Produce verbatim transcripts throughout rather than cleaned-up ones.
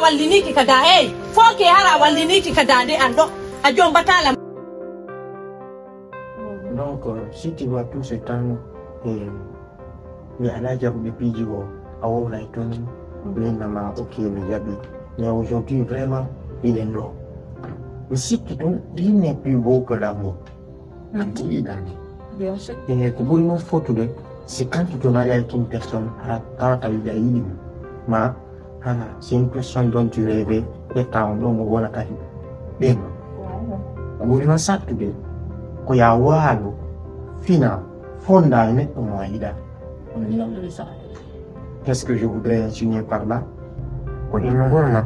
Walliniki ka da, ey, fo ke hara walliniki ka da nde an ɗo. A jombataa lam. Donc, euh, si tu vois tout ce temps, euh, mi alaa jaɓude piiji goo, a wowlay toon, mi innama, ok, mi jaɓi. Mais aujourd'hui, vraiment, il est non. Mi sikki ɗum, il n'est plus beau que l'amour. Anti yiɗande. Bien sûr. E ko ɓuri noon fottude, c'est quand tu te maries avec une personne, a tawata yiɗa yiɗi mo. Ma, ah, c'est une personne dont tu rêvais, ƴetta on ɗo mo wonata heen. Ɓen. Ko ɓuri noon sattude, ko ya waalo, fina, fonda e neɗɗo mo a yiɗa. Qu'est-ce que je voudrais insinuer par là? Ko ɗum wonno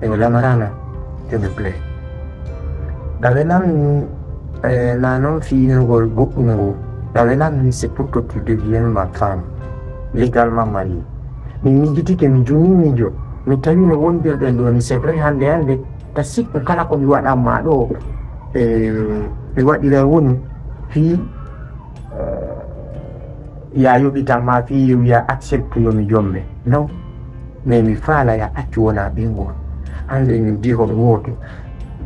e o lamarana, te ɓe play. Ɗawe lammi, eh, na noon fii innugol goɗɗum ngoo. Ɗawe lammi, c'est pour que tu deviennes ma femme, légalement mariée. Mi miijitike, mi jumi miijo. Mi tawi no wondirɗen ɗoo ni, c'est vrai, hannde hannde, ta sikku kala ko mi waɗan ma ɗoo, eh, mi waɗira woni fii, eh, ya yoɓitan ma fii yo wiya accepte yo mi jomme. Non. Mais mi faala ya accu wona ɓinngol. Hannde min di hoɗo wooto.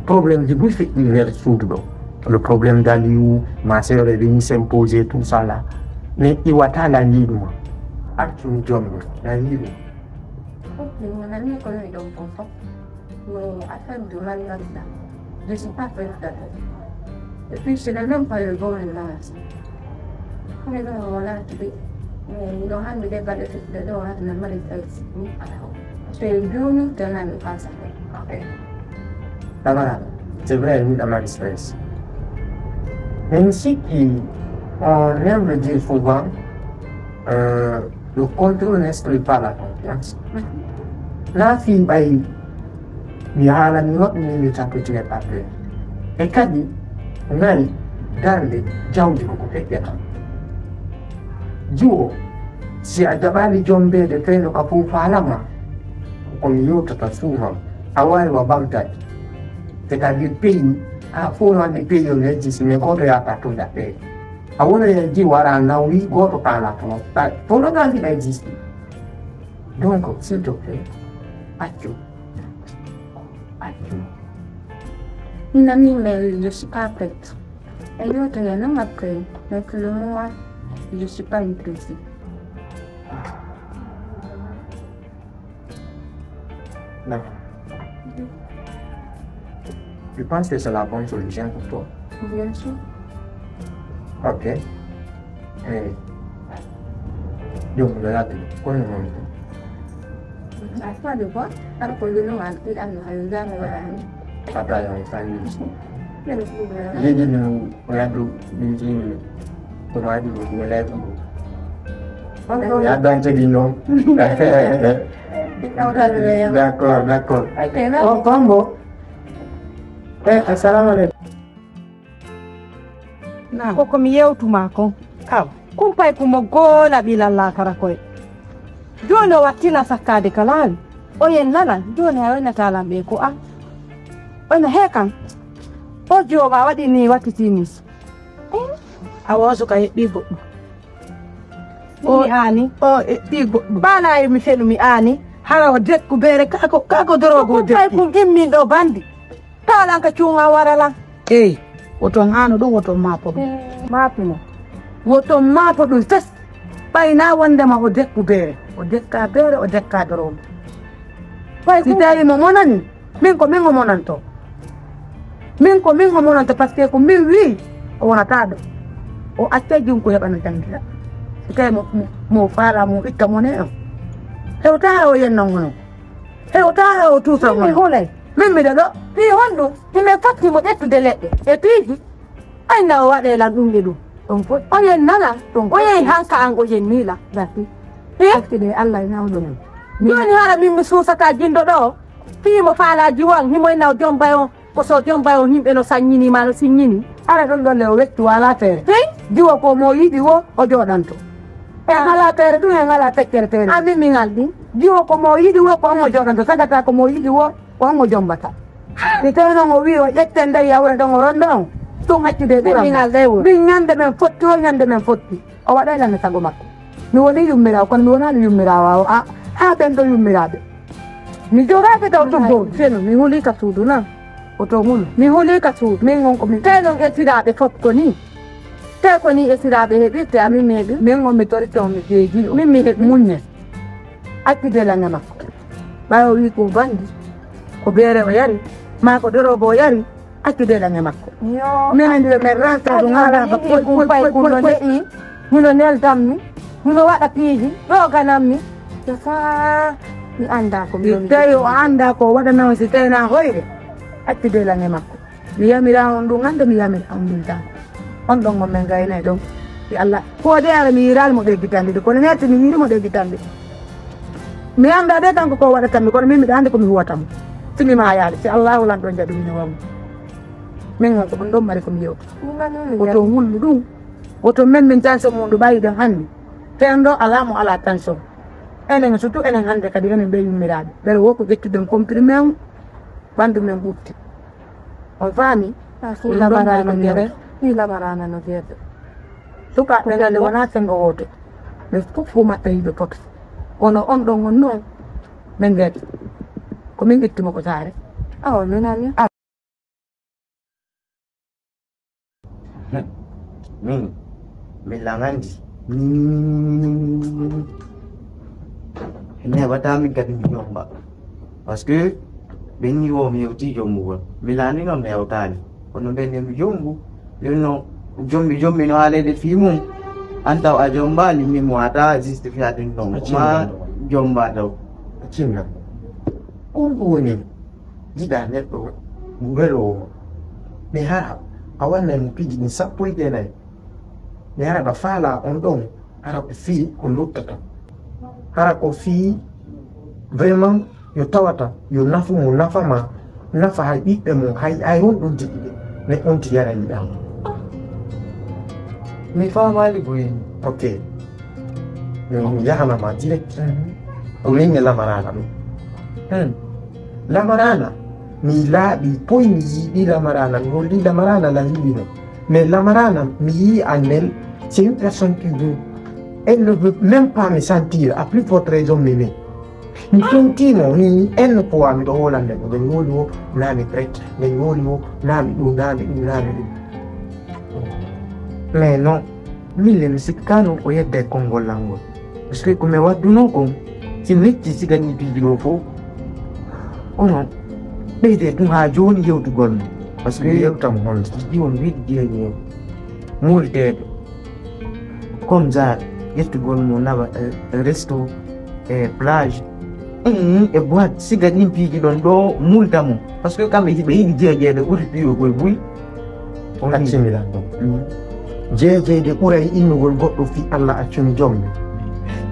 Problème ji ɓuri feƴƴi nder suudu ɗo. Le problème d'Aliou, ma sœur est venue s'imposer, tout ça là. Mais iwata la liɗuma. Accu mi jomme, la liɗuma. Ok, mi nani ko mi ɗon fof. Mais affaire de mariage là, je suis pas prête à ça. Et puis, c'est la même période où on est là. Mais non, on a trouvé. Mais nous avons des balles de l'or, on a mal fait. C'est le jour où on a le passé. Ok. Camarade, c'est vrai, mi ɗama dispense. Mais mi sikki, on aime le dire souvent, euh, le contrôle n'exclut pas la confiance. Na fii ɓay mi haalani woɓɓe min mi tappitine pappe. E kadi ngari darnde jawdi koko feƴƴata. Jiwo, si a jaɓaali jombeede feyno ka fof faalama, ko mi yewtata souvent, a waawi wa ɓamtaade. C'est-à-dire pays, a fof no anndi pays on existe, mais gooto yahata tunda pays. A wonoya jiwo ara nawri gooto kaala toon. Fof no anndi ɗa existe. Donc, s'il te plaît, accu. Accu. Une amie, mais je suis pas prête. Elle est autre, non, après. Donc, le moment, je suis pas intéressée. Non. Tu penses que c'est la bonne solution pour toi? Bien sûr. Ok. Eh. Yo, mi lorade. Kono non. À quoi de quoi? Par contre, nous, on a dit, ah, non, on a dit, on a dit. Papa, on s'en est. Quel est le problème? J'ai dit, non, on a dit, on a dit, on a dit, on a dit. D'accord. Ya dante di non. D'accord, d'accord. Ok, merci. Oh, combo. Eh, assalamu alaikum. Ko ko mi yewtuma kon. Aw, kumpay kumo goola ɓilal laakara koye. Jooni o wattina sakkaade ka laawi. O yen nana, jooni a waynataa lan ɓe ko an. Oyna he kan. O jooɓa waɗi ni wattiti ni. A wooso ka heɓɓi goɗɗo. Mi aani. O heɓɓi goɗɗo. Ɓaana e mi fenu mi aani. Hara o dekku beere kako kako dorogo dekku. Kumpay kun immin ɗo bandi. Talanka cuŋa wara lan. Eyi, woton haano ɗum, woton maafo ɗum. Maafino. Woton maafo ɗum fes. Ɓay na wondema o dekku beere, o dekka beere, o dekka doromo. Ɓay si tawi mo monani, min ko min o monanto. Min ko min o monanto, parce que ko min wi o wonata ɗo. O acca junko heɓana jangira. Si tawi mo, mo, mo faala mo itta mone on. Hewta o yennan onon. Hewta o tuusa onon. Hulay. Min miɗo ɗo. Fii honɗum? Himɓe fotti mo ƴettude leɗɗe e piiji. Ay na o waɗe lan ɗum e ɗum. Ɗum fof. O yen nana. Ɗum o yehi hanka an o yen nila. Gasi. Hakkide Allah e nawɗo men. Jooni hara min mi suusata jindo ɗo. Fii mo faalaji won himo e naw jombay on. Ko so jombay on yimɓe no sanñini ma no sinñini. Hara ɗum ɗon le o wettu wala feere. Hey. Jiwo ko mo yiɗi wo o jooɗanto. E ngala feere ɗum e ngala feccere feere. Amin min alɗi. Jiwo ko mo yiɗi wo ko on o jooɗanto. Sagata ko mo yiɗi wo ko on o jombata. Si tawi noon o wii o ƴetten nde yawre ɗon o ronda on, ɗum accude e ɓural. Min ñande men fotti o ñande men fotti, o waɗay lan e sago makko. Mi woni yummiraawo kono mi wonaani yummiraawo a haa ɓen ɗo yummiraaɓe. Mi jogaaki taw to dow seno, mi huli ka suudu nan. O to hulu. Mi huli ka suudu. Min on ko min. Te non esiraaɓe fof ko ni. Te ko ni esiraaɓe heɓirte, amin meeɗi. Min on mi torito, mi jeeji. Min mi heɓi muññe. Accude lange makko. Ɓawo wi ko bandi. Ko beere o yari. Ma ko dorobo o yari. Accude lange makko. Yo. Minen nde men ranta ɗum haala ba koy, koy, koy, koy, koy. Hino neldammi, hino waɗa piiji, ɗo ganammi. Te fa mi annda ko mi. Si tawi o annda ko waɗanama, si tawi na hoyre, accude lange makko. Mi yamira on ɗum hannde, mi yamira on ɗum tan. On ɗon on men gaynay ɗon. Si Allah, ko de ara mi yiraali mo ɗeggitande de, kono netti mi yiri mo ɗeggitande. Mi annda de kanko ko waɗata mi, kono min miɗa anndi ko mi huwata mo. Si mi maayaali, si Allahu lan ɗon jaɗumi no wamu. Min on ko ɗum ɗon mari ko mi yewta. Ko to wullu ɗum. Woto men min tension mum ɗo ɓayi ɗen hannde. Fen ɗo alaa mo alaa tension. Enen surtout enen hannde kadi enen ɓe yummiraaɓe. Ɓeɗe wo ko ƴettuɗen comprimé on, ɓanndu men ɓutti. On faami? Ah, fii ɗum ɗon lamaraana no ɓe gere. Fii lamaraana no gere. Sukaaɓe ngannde wonaa senngo wooto. Ɓe fof ko maɓɓe yiɓe poto. Kono on ɗon on noon, min ngati. Ko min itti mo ko saare. Awa, min ani. Min, min lanandi. Min, min, min, min, min, min, min. Mi heɓata min kadi mi jomba. Parce que ɓe ni wo mi hewti jombugol. Mi lani noon mi hewtani. Kono ɓe ne mi jombu. Ɗum no jombi, jombi no haalede fii mum. An taw a jombali, min mo ata justifié ɗum noon. A ma jomba taw. A cinna. Ko ɗum woni. Jiɗa neɗɗo weloowo. Mi hara a wannay mo piiji ɗin sappo e jeenayi. Mi hara ɗa faala on ɗon, hara ko fii ko luttata. Hara ko fii vraiment yo tawata, yo nafu mo nafa ma, nafa hay ɓiɓɓe mum, hay, hay honɗum tigi ɓe. Ne on ti yara yiɗa. Mi faamaali ko yini. Ok. Min mi yahana ma direct. Mhm. Ko min e Lamarana ɗum. Hmm. Lamarana, mi laaɓi poy mi yiɗi Lamarana, mi holli Lamarana la yiɗino. Mais Lamarana, mi yii Annel, c'est une personne qui veut. Elle ne veut même pas me sentir, à plus forte raison m'aimer. Mi fewtino, mi en fois miɗo holande mo, nde mi woni wo, naa mi prête, nde mi woni wo, naa mi ɗum, naa mi ɗum, naa mi ɗum. Mais non, min le mi sikkano o yedda e konngol lan ngol. Parce que ko mi wadduno kon, si mi yecci siga ni piiji ɗo fof. Kono, ɓeyde ɗum haa jooni yewtugol mo. Parce que yewtam hol. Jiwon wiɗde e muldeeɓe. Comme ça, ƴettugol mo nawa, eh, resto, e plage, mm, e boîte, siga ɗin piiji ɗon ɗo mulda mo. Parce que kamɓe hiɓe yiɗi jeejeede ɓuri piiwo koye buy. On accimi lan ɗon. Mm. Jeejeede ɓuray innugol goɗɗo fii Allah accumi jommi.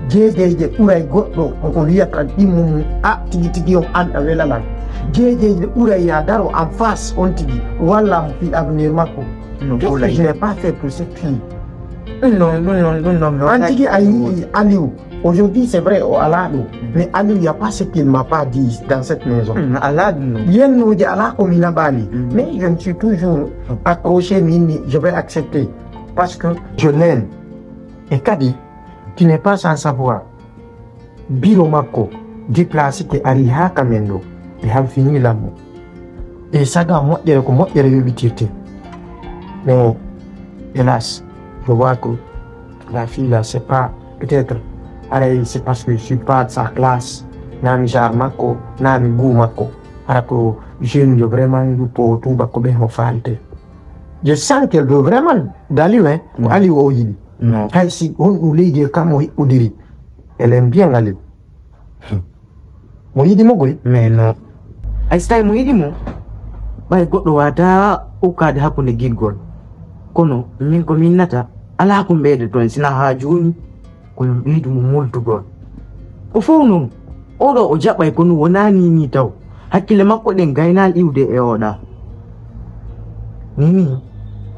Jeejeede ɓuray goɗɗo ko o wiyata ɗimmo mum, a tigi tigi on an a welalan. Jeejeede ɓuray ya daro en face on tigi, walla mo fii avenir makko. No. Tout ce que je n'ai pas fait pour cette fille. Ɗum noon, ɗum noon, ɗum noon, mi an tigi a yii Aliou. Aujourd'hui, c'est vrai, o alaa ɗo. Mais Aliou, y a pas ce qu'il m'a pas dit dans cette maison. Mm, alaa ɗum noon. Yennooji alaa ko mi naɓaali. Mm. Mais je me suis toujours accroché, mi inni, je vais accepter. Parce que je l'aime. E kadi, tu n'es pas sans savoir. Biro makko déplacé ke ari haa ka men ɗo. Ɓe halfini lammo. E saga moƴƴere ko moƴƴere yoɓitirte. Mais hélas, je vois que la fille là, c'est pas, peut-être, aray, c'est parce que je suis pas de sa classe, naa mi genre makko, naa mi goût makko. Hara ko jeune yo vraiment yuppo tuuba ko ɓen o faalde. Je sens qu'elle veut vraiment d'Aliou, hein. Ko Aliou o yiɗi. Non. Hay si honɗum leydi e kam o hiɓɓodiri. Elle aime bien Aliou. Mo yiɗi mo goy? Mais non. Hay si tawi mo yiɗi mo, ɓay goɗɗo wata ukkaade hakkunde giggol. Kono min ko min nata, alaa ko ɓeyde toon, sina haa jooni, ko min ɓeydu mo moldugol. O fof noon, oɗo o jaɓay, kono wonaa ni ni taw. Hakkille makko ɗen gaynaali iwde e oɗa. Ni ni,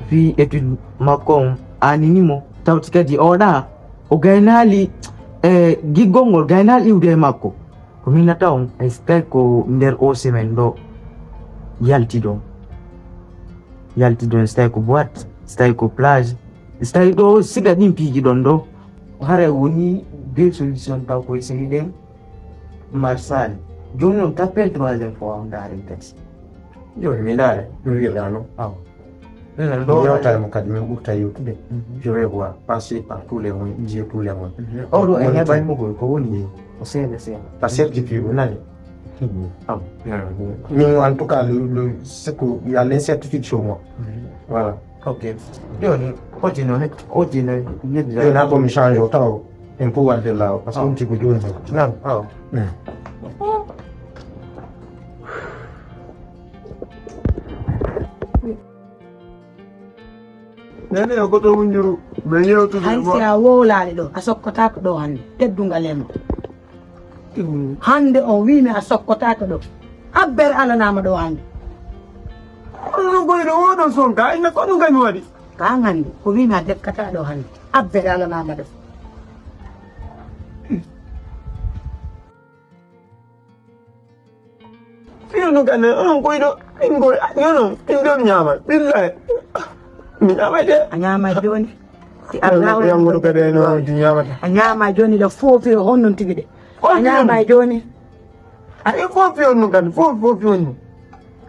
fii étude makko on, aanini mo, tawti kadi oɗa, o gaynaali, e giggol ngol gaynaali iwde e makko. Ko min nata on, e so tawi ko nder o semaine ɗo, yalti ɗon. Yalti ɗon, so tawi ko boîte, so tawi ko plage, so tawi ɗo siga ɗin piiji ɗon ɗo. Haray woni deux solutions taw koye seni ɗen marsali. Jooni noon, tappel troisième fois on ndaari tati. Jooni mi ndaare, mi wi'ataa noon. Awa. Ɗum noon mi ɗo yewtare mo kadi, min ɓurta yewtude. Mhm. Je vais voir, passer par tous les moyens, j'ai tous les moyens. Mhm. Oɗo e heɓay mo ko, ko woni ko seeɗa seeɗa. Par certitude, o nani. Mhm. Awa. Min, en tout cas, le, le, c'est que il y a l'incertitude sur moi. Mhm. Voilà. Ok. Jooni, hoji noon, hoji noon, yeddi. Jooni, haa ko mi change o taw. En ko wadde laawol, parce que on tigi jooni. Naam, awa. Mm. Nene, ko to wondiru, mi yewtude. Hay si a wowlaali ɗo, a sokkotaako ɗo hannde, teddungal e ma. Mm. Hannde o wiimi a sokkotaako ɗo. Abbere alanaama ɗo hannde. Kono noon koye ɗo oɗon sonka, inna ko ɗum kay mi waɗi. Ka hannde, o wiimi a dekkataa ɗo hannde. Abbere alanaama ɗo. Ino no gane, onon koy ɗo, min koy, a, yono, min ɗon ñaama, billahi. Mi ñaamay de. A ñaamay jooni. Si Allah waɗi yangude kadi, no, di ñaamata. A ñaama jooni ɗo foofi o honnon tigi de. A ñaamay jooni. A, e foofi on no gane, foofi, foofi on no.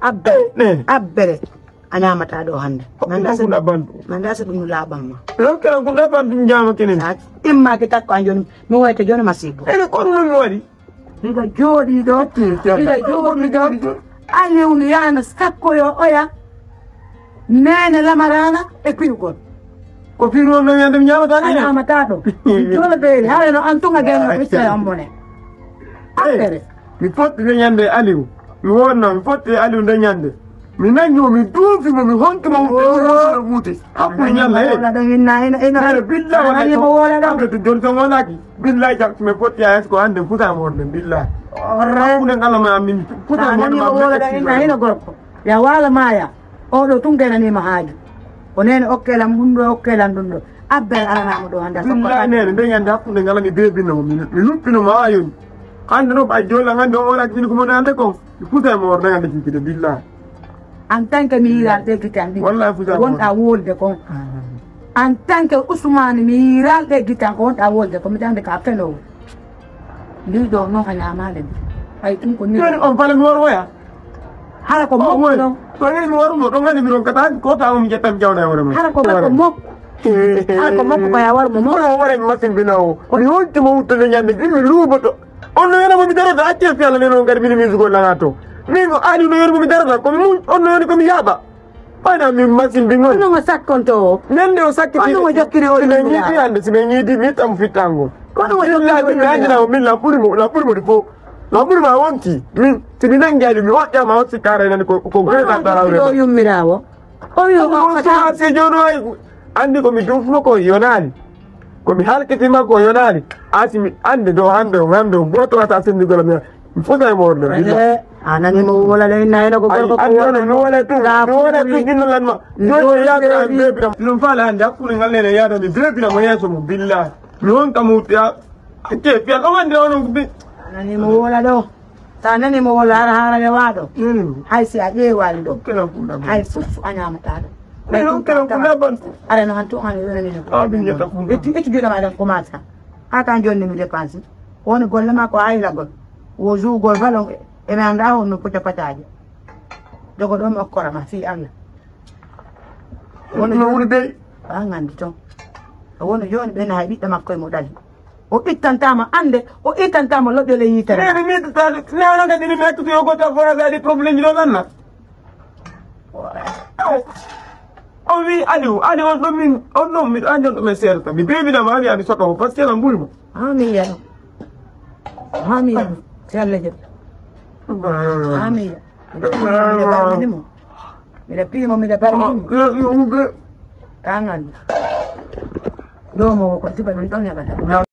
Abbere, ne. Abbere. A ñaamataa ɗo hannde. Ko man gasa ɗum ɗa bantu. Man gasa ɗum laaɓan ma. Ɗon kala ko ɗa bantu ñaama kenen. A immaaki takko an jooni, mi woyta jooni masiibo. Ene ko ɗum mi waɗi. Miɗo jooɗii ɗo, miɗo jooɗii ɗo. Aliou no yaana sakko yo oya. Neene lamaraana e piyugol. Ko piru on no wiyande mi ñaamataa a neene? Ñaamataa ɗo. Jolo beeri, haɗa no an tunga geno ɓitta e on mone. Abbere. Mi fotti nde ñande Aliou. Mi wonno, mi fotti e Aliou nde ñande. Mi nangi mo, mi duufi mo, mi honki mo, mi wuti. Hakkunde ñande, he. Wala ɗo inna, ina, ina. Nene, billahi, wala mo wala ɗo. Kamɓe to joni to wonaki. Billahi, jam, mi fotti a es ko hande futa mo wonde, billahi. Hakkunde ngala ma min, futa mo wonde, ma wala ɗo inna, ina gorko. Ya wala maya. Oɗo tun gaynaniima haaju. O neene okke lan ɗum ɗo, okke lan ɗum ɗo. Abbere alanaama ɗo hannde. Billahi neene, nde ñande hakkunde ngala mi beebinno mo, mi, mi luppino mo haa yoni. Hannde noon ɓay joola hannde o wona jini ko mo nande kon. Mi futa e mo wor nagande jinkide, billahi. En tant que mi yiiraal ɗe gitan ɗi. Wallahi futa e mo wonɗa wolde kon. En tant que Ousmane mi yiiraal ɗe gitan ko wonɗa wolde kon, mi dande ka fenoowo. Ndi ɗo noon a ñaamaali mi. Ɓay ɗum ko ni. Jooni on fala mi wor woya. Hara ko mokko ɗon. To ni mi wor mo ɗon hani mi ronkata ko ta mo mi ƴettam jawna e wore mo. Hara ko mokko mokko. Hara ko mokko ko ya war mo mokko. Ko wore mi masin bina o. Ko mi honti mo wuttude ñande ɗum mi luuboto. On no yana mo mi darata acce fi Allah ne non kadi mini mi zugo lana to. Min ko ali no yana mo mi darata ko mi mun on no yani ko mi yaba. Ɓayna min masin bingol. Kono mo sakkonto o. Nande o sakkiti. Kono mo jokkiri o. Sime ñiiti hande, sime ñiiti mi tam fittango. Kono mo jokkiri o. Billahi, mi andina o min la ɓuri mo, la ɓuri mo di fo. La ɓuri ma wonti. Min, si mi nangi ali mi hoƴƴa ma hosi kare nani ko, ko gre na dara. O yummirawo. O wi o ko ta. Si jono ay. Andi ko mi dufno ko yonani. Ko mi halkitima ko yonani. Asi mi ande do hande o hande o goto wata sendugol mi. Mi fota e morde, billahi. Eh, a nani mo wola le, na ina ko gorko ko wola. Ay, mi wola tu, mi wola tu, jinno lan ma. Jooni ya ka bebi. Ɗum faala hannde hakkunde ngal nene yaada mi bebi na mo yeeso mo, billahi. Mi won kam wutte a. Te fiyan o wande onon ko bi. A nani mo wola ɗo. Sa nani mo wola hara hara le waɗo. Hay si a ƴeewali ɗo. Kala kunda. Hay fof a ñaamataa ɗo. Ɓay ɗum kala kunda ban. Are no han to han yonani no. A bi ñata kunda. Etu etu jula ma dan commence. Haka jonni mi dépense. Woni golle makko haylagol. Wo juugol balon e mi anndaa honno pota pataaje. Jogo ɗo mi okkora ma fii Allah. Wono no wuri dey. Ɓa nganndi toon. O wono jooni ɓen hay ɓiɗɗo makko e mo ɗali. O ittantama annde, o ittantama loƴƴol e yitere. Nene mi ittata, nene kadi ni mi ittata yo goto fora ɓe adi problème ɗo nanna. O wi Aliou, Aliou on ɗon min, on ɗon miɗo anndi on ɗon min seeɗa tan. Mi beebinama a wiya mi soɗɗo mo, parce que lan ɓuri mo. Haa mi yiya ɗum. Haa mi yiya ɗum. Si Allah jaɓi. Haa mi yiya. Miɗa piimo, miɗa barmini mo. Miɗa piimo, miɗa barmini mo. Ka nganndi. Ɗo mo ko tiba ɗum ɗon heɓata.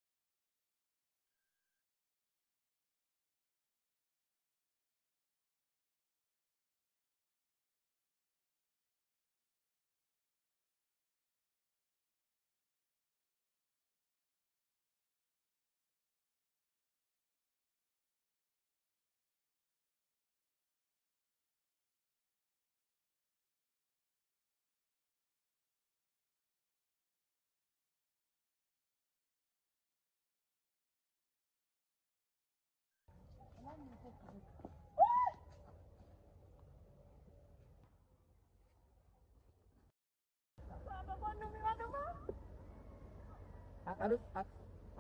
Allo, a-,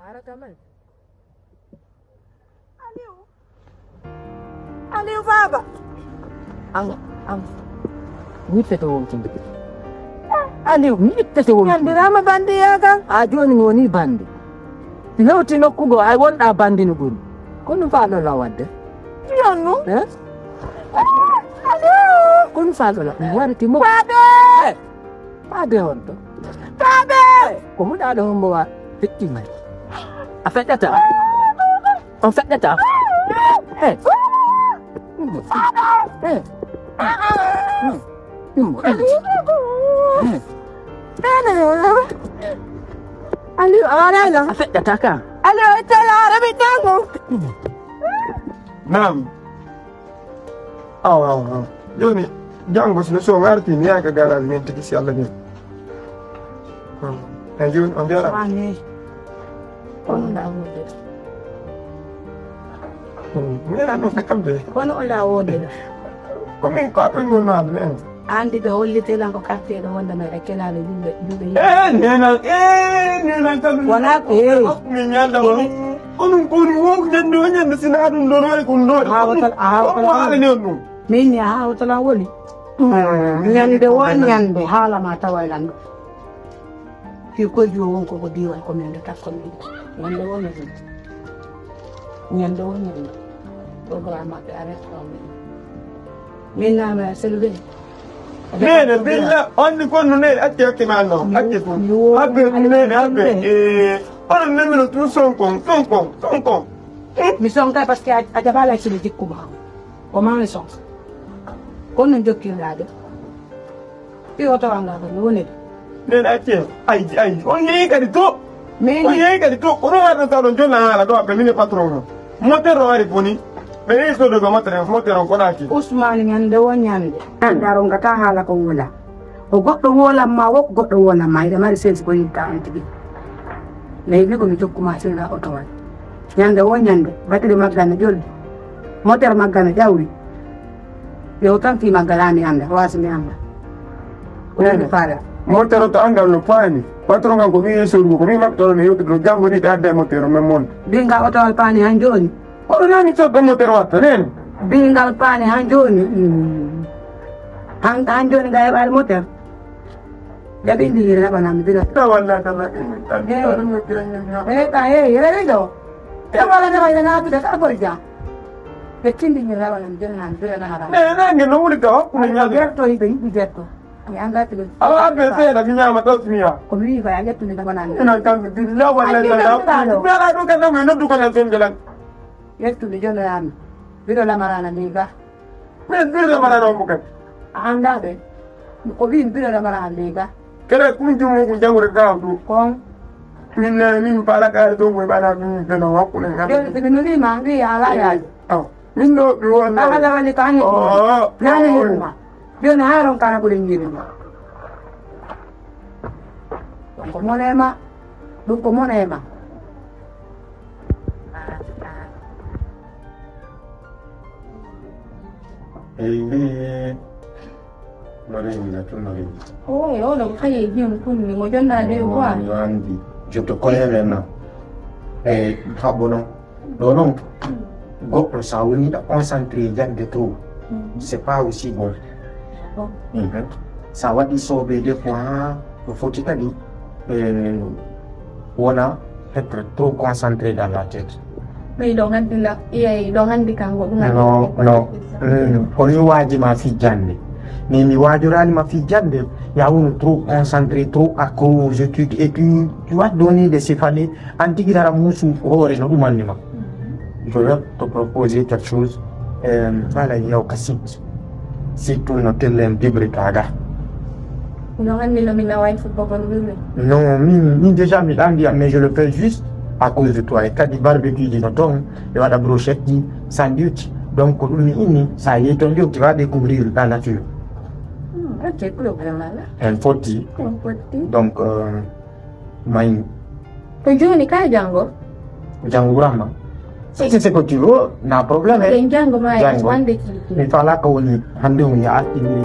Ara Kamal. Aliou. Aliou Baba. An, an. Wittete wontude. Aliou, wittete wontude. Yandiraama bandi ya kan. A jooni mi woni bandi. Mi hewti nokku goo, ay wonɗa bandi no ɓuri. Ko ɗum faalɗo la wadde? Yonnu. Eh? Aliou. Ko ɗum faalɗo la. Mi warti mo. Baba. Eh. Faade honto? Faade! Ko muɗaɗo hombo wa feƴƴi may? A feƴƴata? On feƴƴata? Eh. Eh. Eh. Aliou, a waɗaano? A feƴƴata ka? Aliou, a ittala, a raɓi tango. Naam. Awa, awa, awa. Jooni, janngo, so, so o arti, mi yaha ka garage men tigi, si Allah jaɓi. Hmm. Eyi, jooni, on jarama. Wani. Kono ɗa wonde. Hmm. Mi yiɗa ɗum kamɓe. Kono on ɗa wonde. Ko min ko aɓe ngonno aɓe men. Andi ɓe hollite lan ko quartier ɗo wonde meɗa kelani yimɓe, yimɓe, yimɓe. Eh, nenan, eh, nenan kam. Wala ko, eh. Min ñanda on. Onon ko woni wonko ñande o ñande, sina ɗum ɗon waɗi ko ɗum ɗon. Hawtal, hawtal. Ko haalani on ɗum? Min ni hawtal an woni. Mm. Ñande o ñande haala ma tawa e lan ɗo. Fi koye juwo won koko diwal ko min ɗo takko min. Ñande o ñande. Ñande o ñande. Programme maɓɓe arrêté on min. Min nama selbe. Nene, billa, on ni kon no nene, acce, acce ma no, acce ko. Habbe, nene, habbe. Eh, on nene no tun son kon, son kon, son kon. Mi sonka parce que a, a jaɓaali accude jikku ma. O ma mi sonka. Kono jokkirɗa de. Fi oto anga ko mi woni de. Nene, acce, ay, ay, on yehi kadi to. Min. O yehi kadi to, ko ɗum waɗata ɗon jonna haala ɗo, aɓe mine patron o. Moteur o ari boni. Ɓe yehi sodoɓe moteur, moteur on koɗaki. Ousmane ñande o ñande. An darongata haala ko wola. Ko goɗɗo wolan ma, wo ko goɗɗo wolan ma. Hiɗa mari sensi ko yiɗta on tigi. Nayi wi ko mi jokkuma sirga oto wal. Ñande o ñande, batiri magga na ƴoldi. Moteur magga na ƴawri. Yo tan fi magga la mi anda, wasi mi anda. Ko mi fala. Moteur to angal no paani. Patron kan ko mi yehi sodugo, ko mi maɓɓe ɗo mi yewtude ɗo janngo ni ɓe adda e moteur men mon. Binga oto wal paani han jooni. Kono nani so ɗon moteur watta nen. Bingal paani han jooni. Mm. Han, han jooni ga heɓaali moteur. Jaɓi ndi hira heɓana mi bira. Ta walla kala. Eh, eh, ka, eh, yere ɗo. Te wala ne wayna na tude ka bolja. Ɓe tindi mi rawa nan jonna nan bira na hara. Eh, nange no wuli ka hakkunde ñande. Gerto, yiɓe yiɗi gerto. Mi anda tigi. Awa, aɓe seeɗa, mi ñaama taw si mi yaha. Ko mi wi'i ko a ƴettude dama nan. Ina kamɓe billa walla. Ay, la, la, la, la. Mi ala ɗum kan, mi noddu ko lan sen jalan. Ƴettude jonnoyaami. Mbiɗo lamarana ndi ga. Min, mbiɗo lamarana on bukan. A anda ɓe. Ko wi'i mbiɗo lamarana ndi ga. Kere kun jumu kun jangure gaw du. Kon. Min, eh, min pala kare to mo bana min beno wakku ne ngam. Joni, mi nuli ma, mi ala yaji. Aw. Min ɗo mi won. Ala wali kani. Oh. Nani mo ma. Joni haron kana ko lenjiri ma. Ɗum ko mone ma. Ɗum ko mone ma. Eyi, Mariam na tun Mariam. Oh, yo, ɗo kaye jiyam kunni mo jonna de quoi. Yo andi. Je te connais maintenant. Eh, habbo non. Ɗo noon, goɗɗo so a woni ɗa concentré jannde to, c'est pas aussi bon. Mhm. So a waɗi soobee des fois, ko foti kadi, eh, wona être trop concentré dans la tête. Mais ɗo nganndi la, iyay, ɗo nganndi kanko ɗum. Non, non. Mm, ko mi waaji ma fii jannde. Mais mi waajoraani ma fii jannde, ya wonu trop concentré, trop accro aux études, et puis tu vas donner des céphalées. An tigi dara musu hoore no ɗumanni ma. Je vais te proposer quelque chose. Euh, voilà, il y a aussi. Surtout no tellen dibri kaga. No anndi no mi naway football kono wiwi. Non, min, min déjà mi ɗandi, mais je le fais juste à cause de toi. E kadi barbecue ji no toon, e waɗa brochette ji, sandwich. Donc ko ɗum mi inni, sa yehi toon, tu vas découvrir la nature. Hmm, ok, problème ala. En fotti. En fotti. Donc, euh, Mayi. Ko jooni ka janngo? Janngo ɓuran ma. Si, si, c'est que tu veux, na problème, eh. Ɓen janngo ma e janngo. Wande ci. Mi fala ko woni hannde woni a artini.